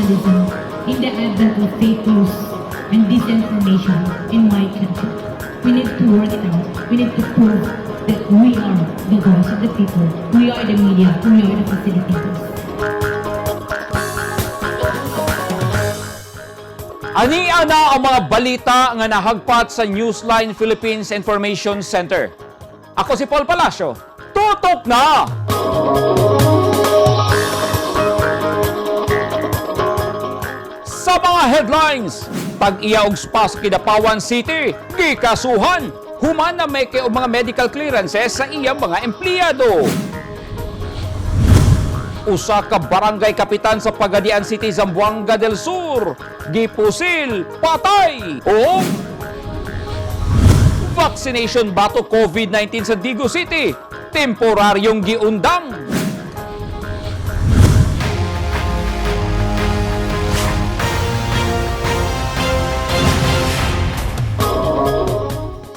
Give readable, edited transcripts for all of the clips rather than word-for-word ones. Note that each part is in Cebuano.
journalism in the advent of fake news and disinformation in my country. We need to work it out. We need to prove that we are the voice of the people. We are the media. We are the facilitators. Ani ana ang mga balita nga nahagpat sa Newsline Philippines Information Center. Ako si Paul Palacio. Tutok na! Sa mga headlines, tag-iya og spa sa Kidapawan City, gikasuhan, human na may og mga medical clearances sa iyang mga empleyado. Usa ka barangay kapitan sa Pagadian City, Zamboanga del Sur, gipusil, patay o vaccination bato COVID-19 sa Digo City, temporaryong giundang.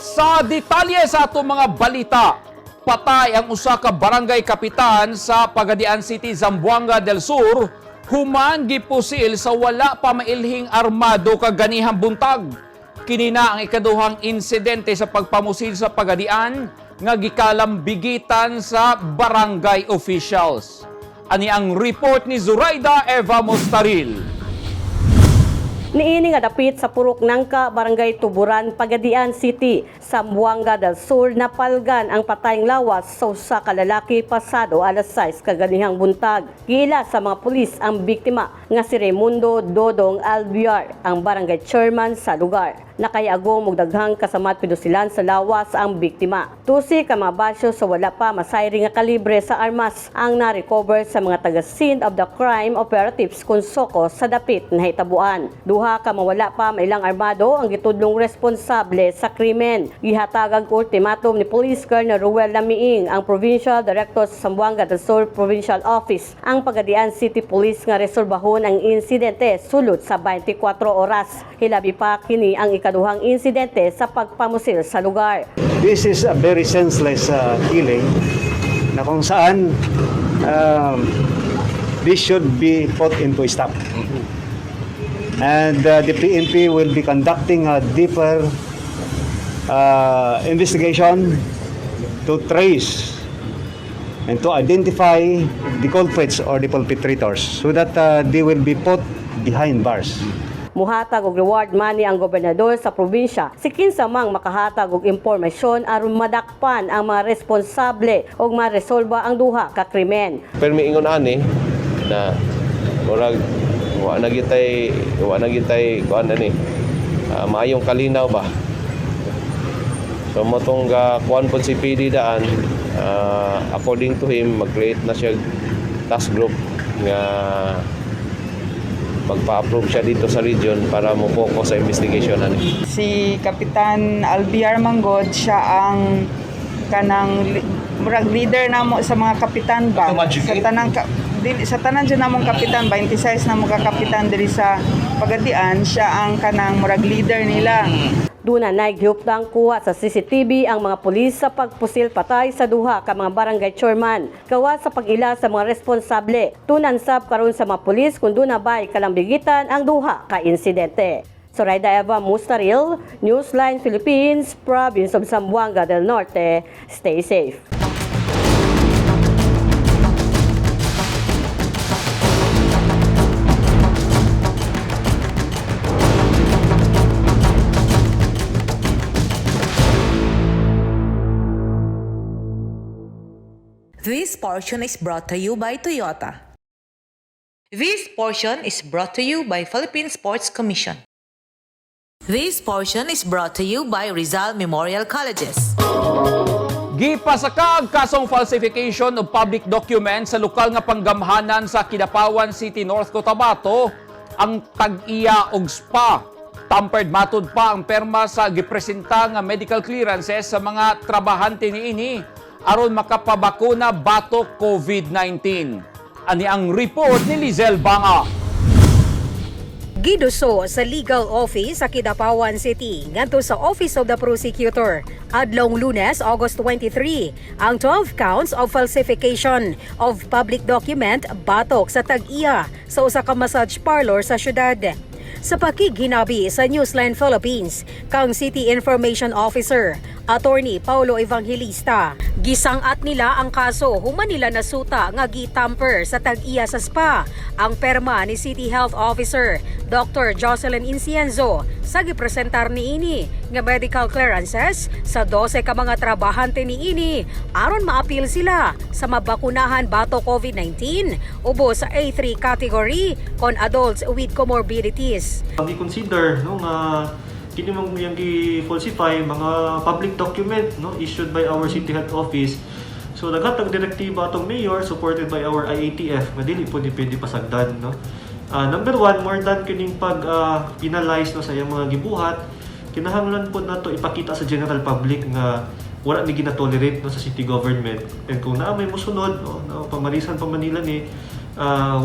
Sa detalye sa atong mga balita, patay ang usa ka barangay kapitan sa Pagadian City, Zamboanga del Sur, human gipusil sa wala pa mailhing armado kaganihang buntag. Kini na ang ikaduhang insidente sa pagpamusil sa Pagadian nga gikalambigitan sa barangay officials. Ani ang report ni Zuraida Eva Mostaril. Niini nga dapit sa Purok Nangka, Barangay Tuburan, Pagadian City, Zamboanga del Sur, napalgan ang patayng lawas sa usa ka lalaki pasado alas 6 kaganihang buntag. Giila sa mga pulis ang biktima nga si Raimundo Dodong Alviar, ang barangay chairman sa lugar. Nakayagong og daghang kasamat pinusilan sa lawas ang biktima. Tusi ka mga basyo sa wala pa masayri nga kalibre sa armas ang na-recover sa mga taga scene of the crime operatives kun soko sa dapit na hitabuan. Duha ka mawala pa mailang armado ang gitudlong responsable sa krimen. Gihatag ang ultimatum ni Police Colonel Ruel Lamiing, ang Provincial Director sa Zamboanga del Sur Provincial Office, ang Pagadian City Police nga resolbahon ang insidente sulod sa 24 oras. Hilabi pa kini ang ikaduhang insidente sa pagpamusil sa lugar. This is a very senseless killing na kung saan this should be put into a stop. And the PNP will be conducting a deeper investigation to trace and to identify the culprits or the perpetrators so that they will be put behind bars. Muhatag og reward money ang gobernador sa probinsya si kinsa mang makahatag og impormasyon aron madakpan ang mga responsable ug maresolba ang duha ka krimen. Pero may ingon ani na murag wa na gitay kuan ani maayong kalinaw ba. So mo tong ga kuan pod si PD daan, according to him mag-create na siya task group nga magpa-approve siya dito sa region para mo focus sa investigation ani. Si Kapitan Albiar Manggod, siya ang kanang murag leader namo sa mga kapitan ba, sa tanang ka, dili, sa tanan dyan namong kapitan, 26 namo ka kapitan diri sa Pagadian, siya ang kanang murag leader nila. Duna na gihuptang kuha sa CCTV ang mga pulis sa pagpusil patay sa duha ka mga barangay chairman. Gawa sa pag-ila sa mga responsable. Tunan sab karon sa mga pulis kung duna ba'y kalambigitan ang duha ka insidente. Zoraida Eva Mustaril, Newsline Philippines, Province of Zamboanga del Norte. Stay safe. This portion is brought to you by Toyota. This portion is brought to you by Philippine Sports Commission. This portion is brought to you by Rizal Memorial Colleges. Gipasaka ang kasong falsification of public documents sa lokal nga panggamhanan sa Kidapawan City, North Cotabato ang tag-iya og spa. Tampered matud pa ang perma sa gipresenta nga medical clearances sa mga trabahante niini aron makapabakuna batok COVID-19. Ani ang report ni Lizelle Banga. Giduso sa legal office sa Kidapawan City ngadto sa Office of the Prosecutor adlong Lunes, August 23, ang 12 counts of falsification of public document batok sa tag-iya sa usa ka massage parlor sa syudad. Sa pakighinabi sa Newsline Philippines, kang City Information Officer, Attorney Paulo Evangelista, gisangat nila ang kaso human nila nasuta nga gitamper sa tag-iya sa spa ang perma ni City Health Officer Dr. Jocelyn Incienzo sa gipresentar niini nga medical clearances sa 12 ka mga trabahante niini aron maapil sila sa mabakunahan batok COVID-19 ubos sa A3 category kon adults with comorbidities. Gi-consider, no, nga kini mong yang gi-falsify mga public document, no, issued by our City Health Office. So naghatag direktiba atong mayor supported by our IATF nga dili po ni pwede pasagdan, no. Number one, more than kining pag penalize, no, sa iyang mga gibuhat, kinahanglan po nato ipakita sa general public nga wala ni gina-tolerate, no, sa city government. And kung naa may mosunod, no, no, pamarisan pa Manila ni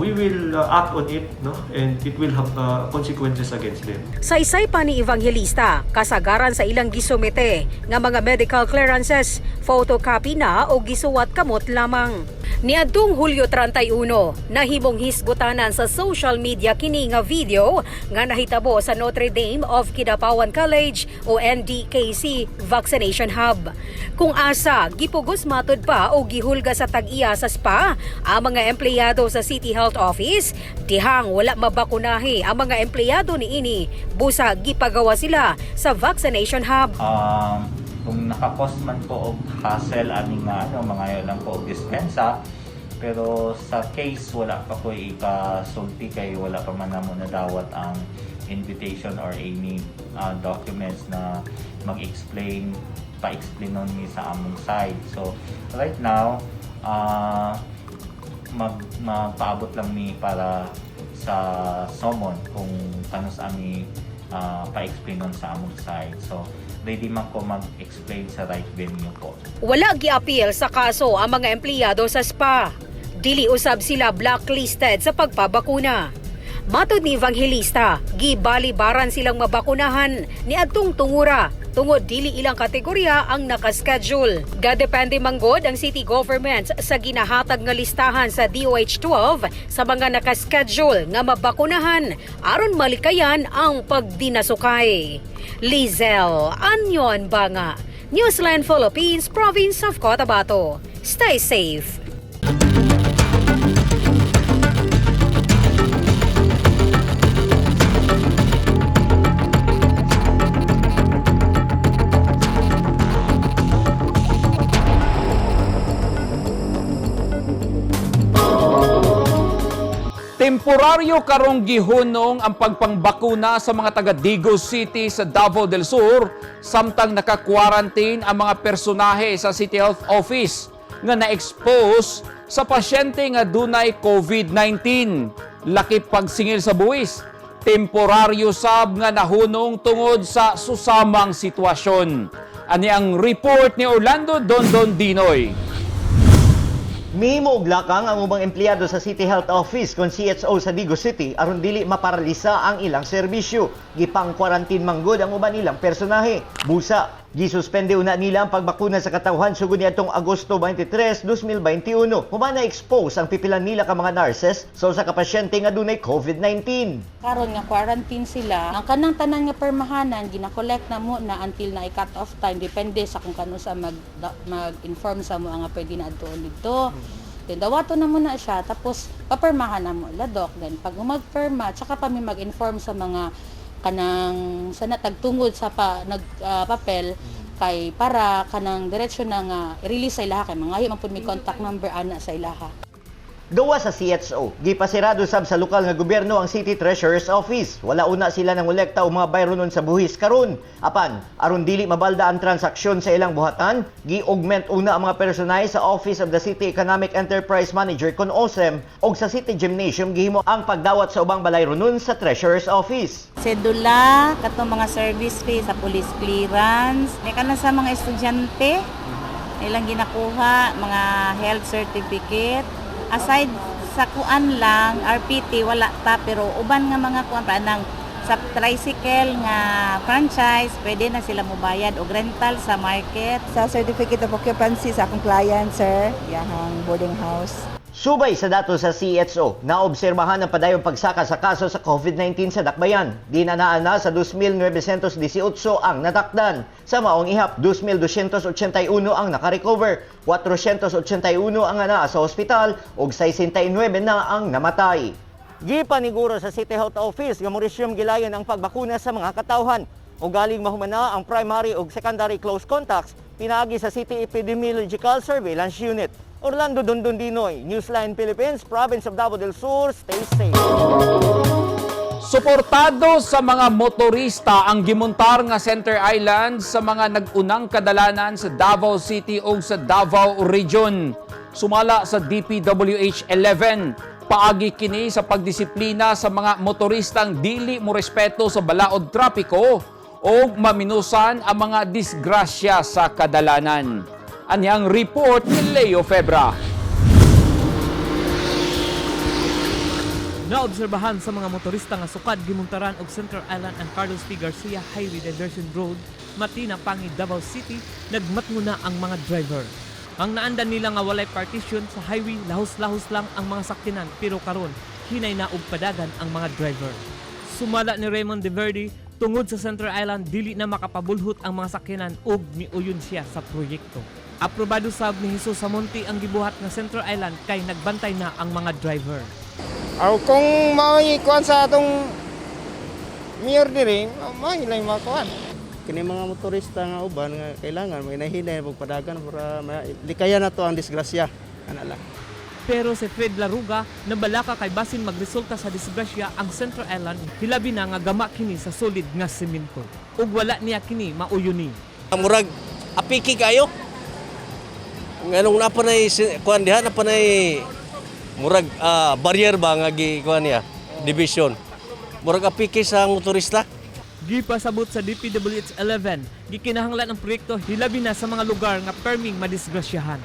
we will act on it, no, and it will have consequences against them. Sa isay pa ni Evangelista, kasagaran sa ilang gisumite nga mga medical clearances, photocopy na o gisuwat kamot lamang. Niadtong Hulyo 31, nahimong hisgutanan sa social media kini nga video nga nahitabo sa Notre Dame of Kidapawan College o NDKC Vaccination Hub. Kung asa, gipugos matud pa o gihulga sa tag-iya sa spa ang mga empleyado sa City Health Office, dihang wala mabakunahi ang mga empleyado niini busa gipagawa sila sa vaccination hub. Kung naka-cause man po og hassle ani nga ano, mga lang po og dispensa, pero sa case wala pa ko ikasulti kay wala pa man namo nadawat ang invitation or any documents na mag-explain pa-explain on mi sa among side. So right now, magpaabot lang mi para sa summon kung kanus ami pa-explain on sa among side. So ready man ko mag-explain sa right venue po. Wala giapil sa kaso ang mga empleyado sa spa. Dili usab sila blacklisted sa pagpabakuna. Matod ni Evangelista, gibalibaran silang mabakunahan ni adtong tungura tungod dili ilang kategorya ang nakaschedule. Gadepende manggod ang city government sa ginahatag nga listahan sa DOH 12 sa mga nakaschedule nga mabakunahan aron malikayan ang pagdinasukay. Lizelle Anyon Banga, Newsline Philippines, Province of Cotabato. Stay safe. Temporaryo karong gihunong ang pagpangbakuna sa mga taga Digos City sa Davao del Sur samtang naka-quarantine ang mga personahe sa City Health Office nga na-expose sa pasyente nga dunay COVID-19. Lakip pagsingil sa buwis. Temporaryo sab nga nahunong tungod sa susamang sitwasyon. Ani ang report ni Orlando Dondon Dinoy. Mihimo og lakang ang ubang empleyado sa City Health Office kon CHO sa Digos City aron dili maparalisa ang ilang serbisyo. Gipang-quarantine manggod ang uban nilang personahe. Busa, gisuspende una nila ang pagbakuna sa katawhan sugod niadtong Agosto 23, 2021. Human na-expose ang pipilan nila ka mga nurses sa usa ka pasyente nga dunay COVID-19. Karon nga quarantine sila, ang kanang tanan nga permahanan gina-collect na mo na until na i-cut off time, depende sa kung kano sa mag-inform sa mo nga pwede na adtuon didto. Then dawato na mo na siya, tapos papermahan na mo la doc. Then pag magperma, tsaka pa mi mag-inform sa mga kanang sa natagtungod sa pa, nag papel kay para kanang diretsyo na nga i-release sa ilaha kay mga man pud mi contact number ana sa ilaha. Gawa sa CHO, gipasirado sab sa lokal nga gobyerno ang City Treasurer's Office. Wala una sila nangolekta og mga bayronon sa buhis karon. Apan, aron dili mabalda ang transaksyon sa ilang buhatan, gi-augment una ang mga personahe sa Office of the City Economic Enterprise Manager kon OSEM og sa City Gymnasium gihimo ang pagdawat sa ubang balayronon sa Treasurer's Office. Sedula, katong mga service fee sa police clearance, may kana sa mga estudyante, ilang ginakuha, mga health certificate. Aside Sa kuan lang RPT wala ta, pero uban nga mga kuan pa nang sa tricycle nga franchise, pwede na sila mobayad og rental sa market. Sa certificate of occupancy sa akong client, sir, iyahang boarding house. Subay sa datos sa CHO, naobserbahan ang padayong pagsaka sa kaso sa COVID-19 sa Dakbayan. Di na naa sa 2,918 ang natakdan. Sa maong ihap, 2,281 ang nakarecover, 481 ang anaa sa ospital ug 69 na ang namatay. Gipaniguro sa City Health Office nga moresyum gilayon ang pagbakuna sa mga katawhan. O galing mahumana ang primary ug secondary close contacts pinaagi sa City Epidemiological Surveillance Unit. Orlando Dondondinoy, Newsline Philippines, Province of Davao del Sur, stay safe. Suportado sa mga motorista ang gimuntar nga Center Island sa mga nag-unang kadalanan sa Davao City o sa Davao Region. Sumala sa DPWH 11, paagi kini sa pagdisiplina sa mga motoristang dili mo respeto sa balaod trapiko o maminusan ang mga disgrasya sa kadalanan. Anyang report ni Leo Febra. Naobserbahan sa mga motorista nga sukad gimuntaran og Central Island ang Carlos P. Garcia Highway Diversion Road, Matina, Pangi, Davao City, nagmatnguna ang mga driver. Ang naandan nila nga walay partition sa highway, lahos-lahos lang ang mga sakyanan, pero karon hinay na og padagan ang mga driver. Sumala ni Raymond De Verde, tungod sa Central Island dili na makapabulhot ang mga sakyanan ug miuyon siya sa proyekto. Aprobado sab ni Jesus Samonte ang gibuhat nga Central Island kay nagbantay na ang mga driver. Aw kung mao'y kuan sa atong mayor diri, mao lang makuan. Kini mga motorista nga uban nga kailangan may nahinay pagpadagan para likayan na to ang disgrasya ana lang. Pero si Fred Laruga nabalaka kay basin magresulta sa disgrasya ang Central Island, hilabi na nga gama kini sa solid nga semento. Ug wala niya kini mauyuni. Murag apiki kayo. Nganong napa nay kuan diha, napa nay murag barrier ba nga gi kuan niya division. Murag apiki sa motorista. Gipasabot sa DPWH 11, gikinahanglan ang proyekto hilabi na sa mga lugar nga perming madisgrasyahan.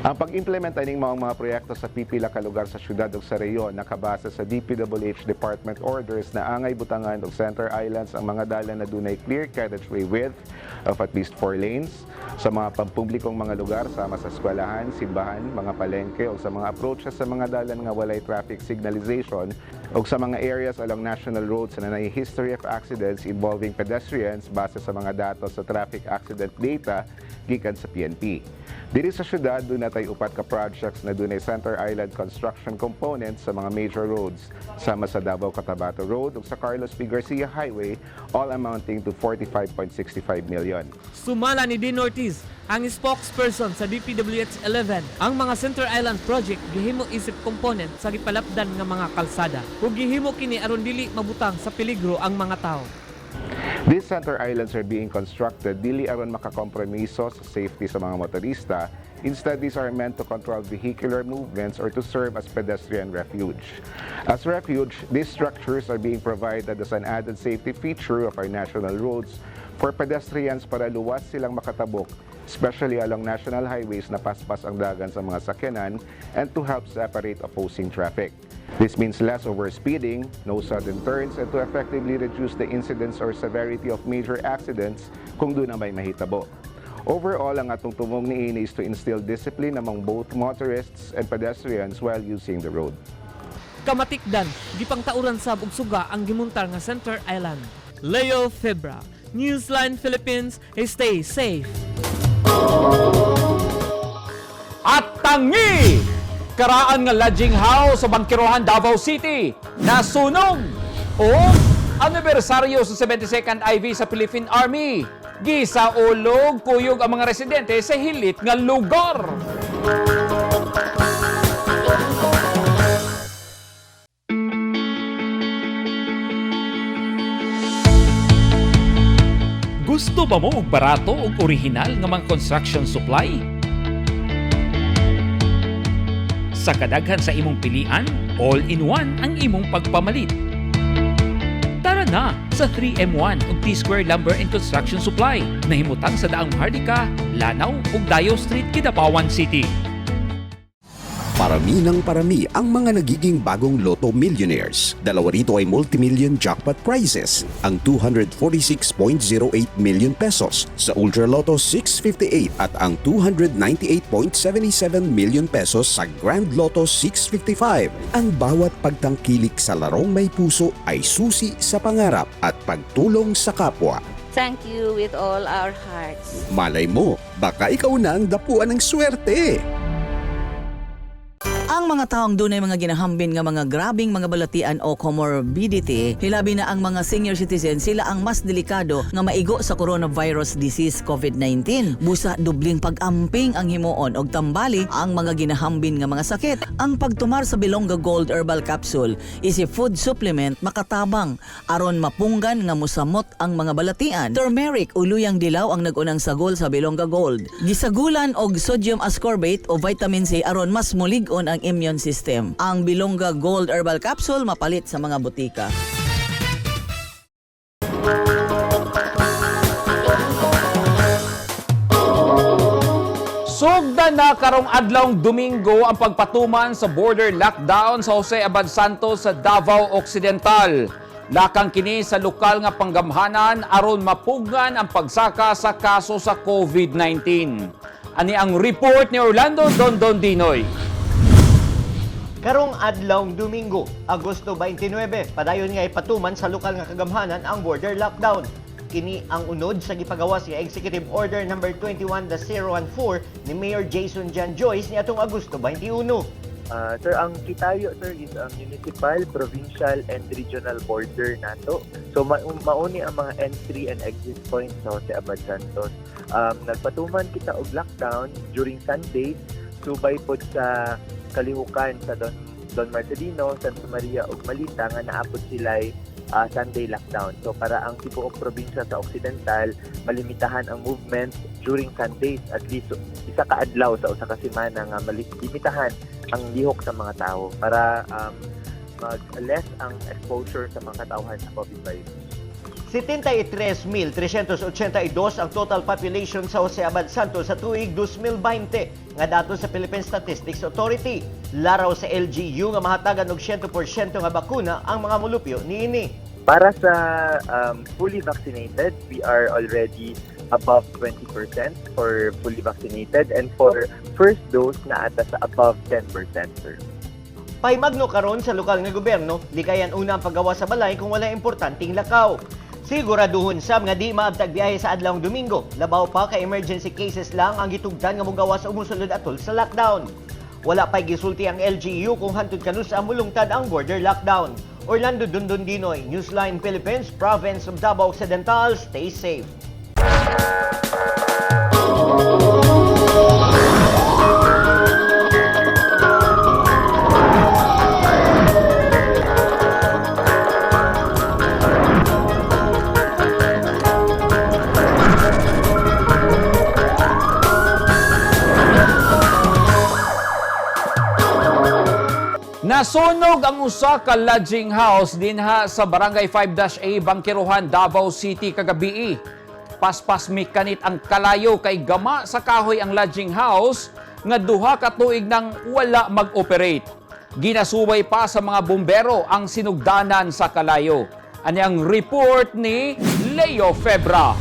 Ang pag-implement aning maong mga proyekto sa pipila ka lugar sa syudad ug sa rehiyon nakabase sa DPWH Department Orders na angay butangan og center islands ang mga dalan na dunay clear carriageway width of at least 4 lanes sa mga pampublikong mga lugar sama sa eskwelahan, simbahan, mga palengke o sa mga approaches sa mga dalan nga walay traffic signalization ug sa mga areas along national roads na naay history of accidents involving pedestrians base sa mga datos sa traffic accident data gikan sa PNP. Diri sa syudad, duna tay upat ka projects na dunay Center Island construction components sa mga major roads, sama sa Davao Cotabato Road ug sa Carlos P. Garcia Highway, all amounting to 45.65 million. Sumala ni Dean Ortiz, ang spokesperson sa DPWH 11, ang mga Center Island project gihimo isip component sa gipalapdan nga mga kalsada. Ug gihimo kini aron dili mabutang sa peligro ang mga tao. These center islands are being constructed dili aron makakompromiso sa safety sa mga motorista. Instead, these are meant to control vehicular movements or to serve as pedestrian refuge. As refuge, these structures are being provided as an added safety feature of our national roads for pedestrians para luwas silang makatabok, especially along national highways na paspas ang dagan sa mga sakyanan, and to help separate opposing traffic. This means less overspeeding, no sudden turns, and to effectively reduce the incidence or severity of major accidents kung duna may mahitabo. Overall, ang atong tumong niini is to instill discipline among both motorists and pedestrians while using the road. Kamatikdan, gipangtauran sab og suga ang gimuntar nga Center Island. Leo Febra, Newsline Philippines, stay safe. At tangi! Karaan nga lodging house sa Bangkerohan, Davao City, nasunog! O anibersaryo sa 72nd IV sa Philippine Army. Gisa ulog kuyog ang mga residente sa hilit nga lugar. Gusto ba mo og barato ug orihinal nga mga construction supply? Sa kadaghan sa imong pilian, all-in-one ang imong pagpamalit. Tara na sa 3M1 ug T-Square Lumber and Construction Supply na himutang sa Daang Maharlika, Lanao ug Dayo Street, Kidapawan City. Parami ng parami ang mga nagiging bagong Lotto millionaires. Dalawa rito ay multimillion jackpot prizes, ang 246.08 million pesos sa Ultra Lotto 658 at ang 298.77 million pesos sa Grand Lotto 655. Ang bawat pagtangkilik sa larong may puso ay susi sa pangarap at pagtulong sa kapwa. Thank you with all our hearts. Malay mo, baka ikaw na ang dapuan ng swerte. Ang mga taong dunay mga ginahambin nga mga grabing mga balatian o comorbidity, hilabi na ang mga senior citizen, sila ang mas delikado nga maigo sa coronavirus disease COVID-19. Busa dubling pag-amping ang himuon og tambali ang mga ginahambin nga mga sakit. Ang pagtumar sa Bilongga Gold Herbal Capsule is a food supplement makatabang aron mapunggan nga musamot ang mga balatian. Turmeric o luyang dilaw ang nagunang sagol sa Bilongga Gold. Gisagulan og sodium ascorbate o vitamin C aron mas mulig-on ang immune system. Ang Bilongga Gold Herbal Capsule mapalit sa mga botika. Sugdan na karong adlawng Domingo ang pagpatuman sa border lockdown sa Jose Abad Santos sa Davao Occidental. Lakang kini sa lokal nga panggamhanan aron mapugngan ang pagsaka sa kaso sa COVID-19. Ani ang report ni Orlando Dondon Dinoy. Karong adlawng Domingo, Agosto 29, padayon nga ipatuman sa lokal nga kagamhanan ang border lockdown. Kini ang unod sa gipagawas nga Executive Order number 21-014 ni Mayor Jason Jan Joyce niadtong Agosto 21. Sir, ang Kitayo, sir, is ang municipal, provincial, and regional border nato. So, mauni ang mga entry and exit points sa Jose Abad Santos. Nagpatuman kita og lockdown during Sundays, subay pod sa kalihukan sa Don Marcelino, Santa Maria ug Malita nga naapod sila'y Sunday lockdown. So para ang tibuok probinsya sa Occidental malimitahan ang movement during Sundays, at least isa ka adlaw sa usa ka semana nga malimitahan ang lihok sa mga tao para mag-less ang exposure sa mga katawhan sa COVID virus. 73,382 ang total population sa Jose Abad Santos sa tuig 2020 nga datos sa Philippine Statistics Authority. Laraw sa LGU nga mahatagan og 100% nga bakuna ang mga mulupyo niini. Para sa fully vaccinated, we are already above 20% for fully vaccinated, and for first dose naa ta sa above 10%, sir. Pahimagno karon sa lokal nga gobyerno, likayan una ang paggawa sa balay kung wala importanteng lakaw. Siguraduhon sab nga di maabtag biyahe sa adlawng Domingo. Labaw pa kay emergency cases lang ang gitugtan nga mogawas o mosulod atol sa lockdown. Wala pa'y gisulti ang LGU kung hantod kanus-a mulungtad ang border lockdown. Orlando Dundon Dinoy, Newsline Philippines, Province of Davao Occidental, stay safe. Nasunog ang usa ka lodging house dinha sa Barangay 5-A, Bangkerohan, Davao City kagabii. Paspas mikanit ang kalayo kay gama sa kahoy ang lodging house nga 2 ka tuig nang wala mag-operate. Ginasubay pa sa mga bumbero ang sinugdanan sa kalayo. Ani ang report ni Leo Febra.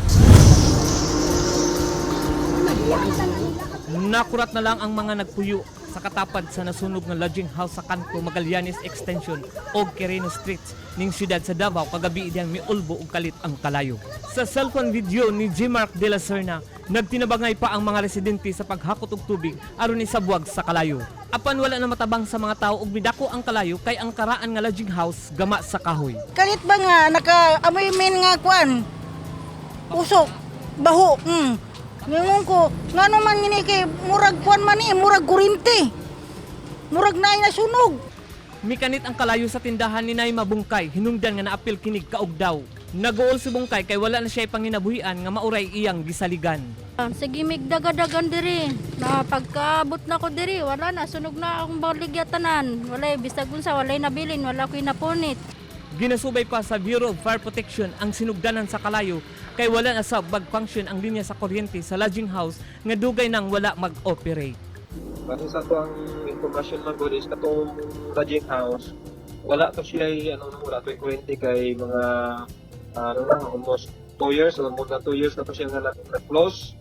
Nakurat na lang ang mga nagpuyo sa katapad sa nasunog nga lodging house sa kanto Magallanes Extension o Quirino Street ning siyudad sa Davao kagabi diyang miulbo og kalit ang kalayo. Sa cellphone video ni G. Mark de la Serna, nagtinabangay pa ang mga residente sa paghakot og tubig aron isabwag sa kalayo. Apan wala na matabang sa mga tao og midako ang kalayo kay ang karaan nga lodging house gama sa kahoy. Kalit ba nga naka amoy men nga kuan? Usok, baho. Ningon ko, ngano man ngini kay murag kuan man ni, murag kurinte. Murag naay nasunog. Mikanit ang kalayo sa tindahan ni Nay Mabungkay, hinungdan nga naapil kinig kaog daw. Naguol si Bungkay kay wala na siya panginabuhian nga mauray iyang gisaligan. Sige, mig dagadagan diri. Na pagkaabot na ko diri, wala na, sunog na akong baligya tanan. Walay bisag unsa, walay nabilin, wala ko'y napunit. Ginasubay pa sa Bureau of Fire Protection ang sinugdanan sa kalayo kay wala na sa mag-function ang linya sa kuryente sa lodging house nga dugay nang wala mag-operate. Base sa atoang impormasyon man gud is katong lodging house, wala to siya ano, no, wala to kuryente kay mga ano na, almost 2 years or more than 2 years na to siya nga na-close.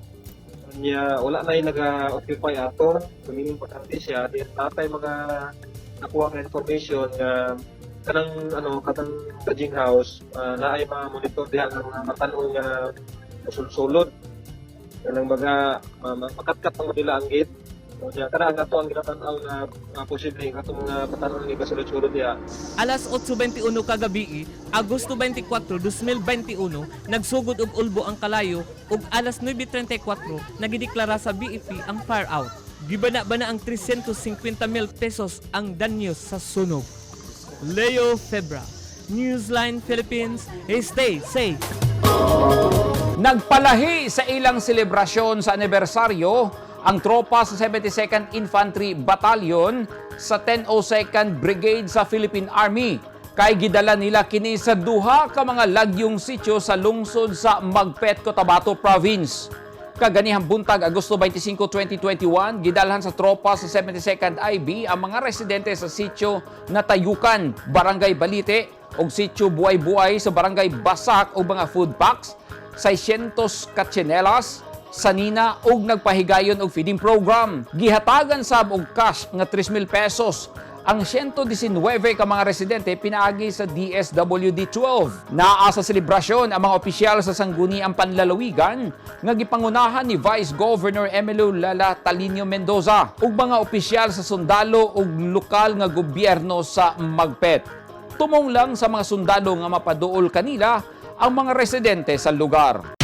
Nya wala na yung naga-occupy ato, meaning bakante siya. Then natay mga nakuha nga information nga kanang ano, katang lodging house, naay mga monitor diha nga mga batan-ong nga musulod, kanang mga makatkat ang nila ang gate. So, niya kana ang ato ang ginatan-aw nga posible katong mga batan-ong nga gasulod-sulod diha. Alas 8:21 kagabi, Agosto 24, 2021, nagsugod og ulbo ang kalayo ug alas 9:34 nagideklara sa BFP ang fire out. Gibana-bana ang 350 mil pesos ang danyo sa sunog. Leo Febra, Newsline Philippines, stay safe. Nagpalahi sa ilang selebrasyon sa anibersaryo ang tropa sa 72nd Infantry Battalion sa 102nd Brigade sa Philippine Army. Kay gidala nila kini sa duha ka mga lagyong sitio sa lungsod sa Magpet, Cotabato Province. Kaganihang buntag, Agosto 25, 2021, gidalhan sa tropa sa 72nd IB ang mga residente sa sitio Natayukan, Barangay Balite, ug sitio Buay-Buay sa Barangay Basak og mga food packs, 600 ka tsinelas, sanina ug nagpahigayon og feeding program. Gihatagan sab og cash nga 3,000 pesos ang 119 ka mga residente pinaagi sa DSWD 12. Naa sa selebrasyon ang mga opisyal sa Sangguniang Panlalawigan nga gipangunahan ni Vice Governor Emilio Lala Talinio Mendoza ug mga opisyal sa sundalo ug lokal nga gobyerno sa Magpet. Tumong lang sa mga sundalo nga mapaduol kanila ang mga residente sa lugar.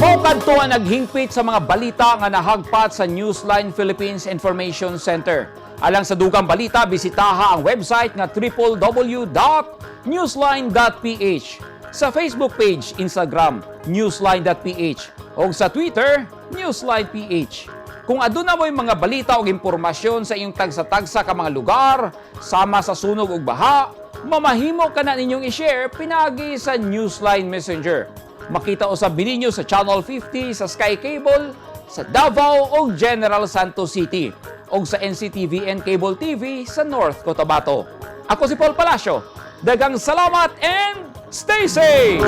Mao kadto ang naghingpit sa mga balita nga nahagpat sa Newsline Philippines Information Center. Alang sa dugang balita, bisitaha ang website nga www.newsline.ph. Sa Facebook page, Instagram, newsline.ph o sa Twitter, newsline.ph. Kung aduna mo'y mga balita o impormasyon sa iyong tagsa-tagsa ka mga lugar, sama sa sunog ug baha, mamahimo ka na ninyong i-share pinaagi sa Newsline Messenger. Makita usab ninyo sa Channel 50 sa Sky Cable, sa Davao o General Santos City o sa NCTV and Cable TV sa North Cotabato. Ako si Paul Palacio. Dagang salamat and stay safe!